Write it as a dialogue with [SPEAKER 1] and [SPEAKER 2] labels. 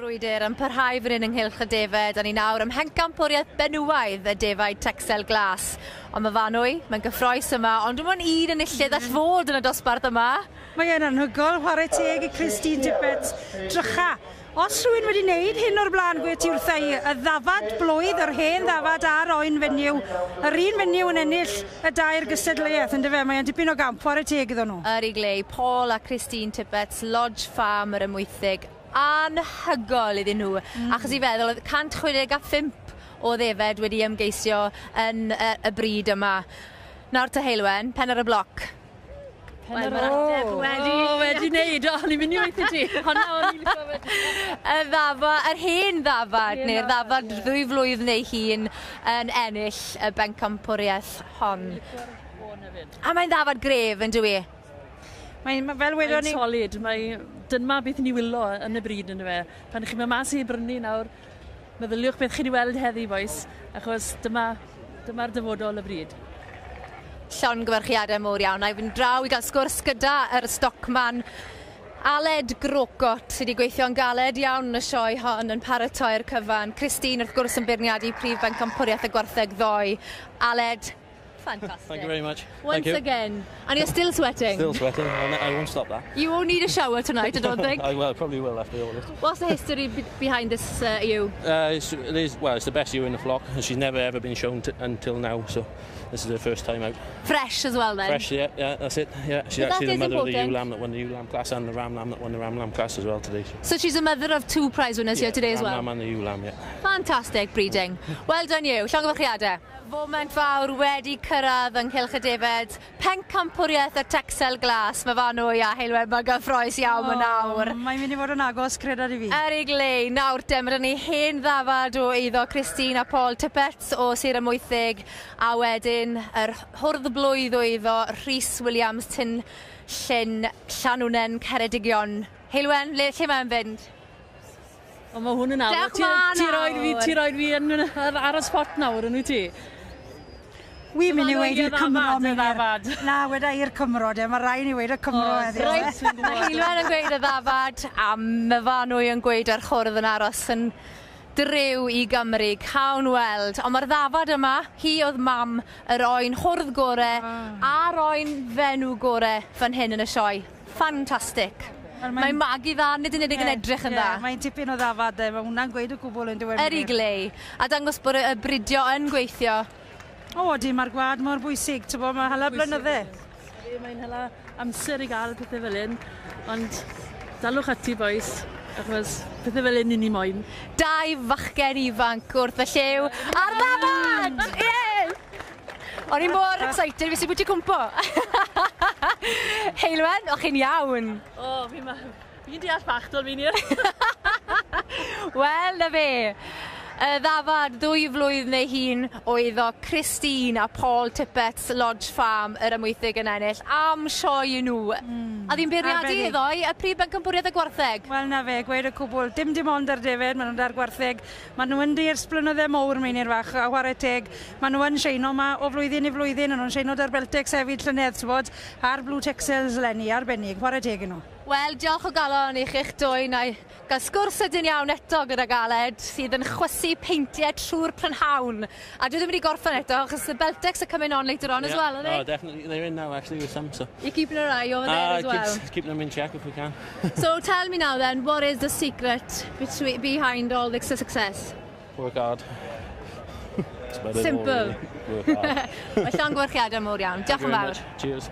[SPEAKER 1] Brwydr yn parhau fan hyn ynghylch y defed, a ni nawr ym mhencampwriaeth benywaidd y defaid Texel Glas. Ond mae Fanwy, mae'n gyffroes yma, ond dim ond un enillydd all fod yn y dosbarth yma.
[SPEAKER 2] Mae e'n anhygoel, chwarae teg i Christine Tippett. Drycha, os rhywun wedi wneud hyn o'r blaen, gwe ti wrtha i, y ddafad blwydd, yr hen ddafad a'r oen fenyw, yr un fenyw yn ennill y dair gystadleuaeth, yndyfe? Mae'n dipyn o gamp, chwarae teg iddyn nhw.
[SPEAKER 1] Yr i glei, Paul a Christine Tippett, Lodge Farm yr Amwythig. Anhygoel iddyn nhw. Achos i feddwl, oedd 165 o ddefed wedi ymgeisio yn y bryd yma. Nawr te Heulwen, pen ar y bloc.
[SPEAKER 3] Wel, mae'r ateb wedi... O, wedi wneud. O, ni'n mynd i weithio ti. Honna o'n i'n licio wedi.
[SPEAKER 1] Y ddafa, yr hen ddafad, neu'r ddafad 2 flwydd neu hun yn ennill y bencampwriaeth hon. A mae'n ddafad gref yn dywi?
[SPEAKER 2] Mae'n ma, fel wedon
[SPEAKER 3] Mae'n
[SPEAKER 2] ni.
[SPEAKER 3] solid. Mae, dyma beth ni wylo yn y bryd yn fe. Pan chi'n mynd mas i brynu nawr, meddyliwch beth chi wedi weld heddi, bois, achos dyma'r dyfodol y bryd.
[SPEAKER 1] Llongyfarchiadau mowr iawn. A i fynd draw i gael sgwrs gyda yr stockman Aled Grocott sydd wedi gweithio'n galed iawn yn y sioe hon yn paratoi'r cyfan. Christine wrth gwrs yn beirniadu prif bencampwriaeth y gwartheg ddoe. Aled, fantastic.
[SPEAKER 4] Thank you very much.
[SPEAKER 1] Once
[SPEAKER 4] Thank you.
[SPEAKER 1] again. And you're still sweating?
[SPEAKER 4] Still sweating. I won't stop that.
[SPEAKER 1] You won't need a shower tonight, I don't think.
[SPEAKER 4] I will, probably will after all this.
[SPEAKER 1] What's the history behind this ewe?
[SPEAKER 4] It is, well, it's the best ewe in the flock, and she's never ever been shown until now, so this is her first time out.
[SPEAKER 1] Fresh as well then?
[SPEAKER 4] Fresh, yeah, that's it. Yeah, she's
[SPEAKER 1] But that
[SPEAKER 4] actually the
[SPEAKER 1] is
[SPEAKER 4] mother of the
[SPEAKER 1] important.
[SPEAKER 4] ewe lamb that won the ewe lamb class and the ram lamb that won the ram lamb class as well today. So.
[SPEAKER 1] So she's a mother of two prize winners
[SPEAKER 4] Yeah,
[SPEAKER 1] here today
[SPEAKER 4] the
[SPEAKER 1] as
[SPEAKER 4] ram
[SPEAKER 1] well?
[SPEAKER 4] lamb and the ewe lamb, yeah.
[SPEAKER 1] Fantastic breeding. Well done you. Llongyfarchiadau. Foment fawr wedi cyrraedd ynghylch y defed. Pencampwriaeth y Texel Glas. Mae Fanwy a Heulwen, mae'n gyffroes iawn oh, nawr.
[SPEAKER 2] Mae'n mynd i fod yn agos, creda i fi.
[SPEAKER 1] Er i glei, nawr te, mae ni hen ddafad o eiddo Christine a Paul Tippett o Sir Amwythig, a wedyn yr hwrdd blwydd o eiddo Rhys Williams Tyn Llyn Llanwnen Ceredigion. Heulwen, lle mae'n fynd?
[SPEAKER 3] O, mae hwn yn awr.
[SPEAKER 1] Dewch ma
[SPEAKER 3] Ti roed fi,
[SPEAKER 1] nawr.
[SPEAKER 3] ti roed fi ar y spot nawr, yn wyt ti?
[SPEAKER 2] Wi'n mynd i weud i'r Cymro,
[SPEAKER 3] Y
[SPEAKER 2] Meilir.
[SPEAKER 3] ddafad.
[SPEAKER 2] Na, weda i'r Cymro, de. Mae rhaid ni weud y Cymro
[SPEAKER 3] O,
[SPEAKER 2] heddiw.
[SPEAKER 1] Reit, mae Heulwen yn gweud y ddafad a Myfanwy yn gweud yr hwrdd yn aros yn driw i Gymru, cawn weld. Ond mae'r ddafad yma, hi oedd mam yr oen hwrdd gore a'r oen fenw gore fan hyn yn y sioe. Ffantastig.
[SPEAKER 2] Wel,
[SPEAKER 1] Mae'n magu dda, nid yn unig yn edrych yn dda.
[SPEAKER 2] Mae'n tipyn o ddafad, de. Mae hwnna'n gweud y gwbl yn dweud.
[SPEAKER 1] Er i glei. A dangos bod y bridio yn gweithio.
[SPEAKER 2] O, di, mae'r gwad mor bwysig. Ti'n bod, mae hala blynydde.
[SPEAKER 3] Mae'n hala amser i gael pethau fel hyn, ond dalwch ati, bois, achos pethau fel hyn i ni moyn.
[SPEAKER 1] Dau fachgen ifanc wrth y llew a'r ddafad! Ie! O'n i mor excited, fi sy'n bwyty cwmpo. Heulwen, o'ch chi'n iawn?
[SPEAKER 3] O, fi'n deall bach dol fi'n i'r.
[SPEAKER 1] Wel, na fe. Y ddafad 2 flwydd neu hun oedd o Christine a Paul Tippett Lodge Farm yr Amwythig yn ennill am sioe nhw. A ddim beirniadu
[SPEAKER 2] Arbennig.
[SPEAKER 1] ddoe y prif bencampwriaeth y gwartheg.
[SPEAKER 2] Wel, na fe, gweud y cwbl. Dim ond ar defed, maen nhw'n dar gwartheg. Maen nhw yn di ers blynydde mowr, Meinir fach, a chwarae teg. Maen nhw yn seino ma o flwyddyn i flwyddyn, maen nhw'n seino da'r Beltex hefyd llynedd, ti'n bod, a'r Blue Texels leni, arbennig, chwarae teg i nhw.
[SPEAKER 1] Wel, diolch o galon i chi'ch dwy na i gael sgwrs sydyn iawn eto gyda Galed sydd yn chwysu peintiau trwy'r prynhawn. A dwi ddim wedi gorffen eto, achos the Beltex are coming on later on as well, are they?
[SPEAKER 4] Oh, definitely. They're in now, actually, with some, so.
[SPEAKER 1] You're keeping an eye over there as well.
[SPEAKER 4] Keeping them in check if we can.
[SPEAKER 1] So tell me now then, what is the secret behind all the success?
[SPEAKER 4] Work hard. That's about it all,
[SPEAKER 1] Simple.
[SPEAKER 4] really. Work hard.
[SPEAKER 1] Mae llongyfarchiadau mowr iawn. Diolch
[SPEAKER 4] Thank you
[SPEAKER 1] yn
[SPEAKER 4] very
[SPEAKER 1] fawr.
[SPEAKER 4] much. Cheers.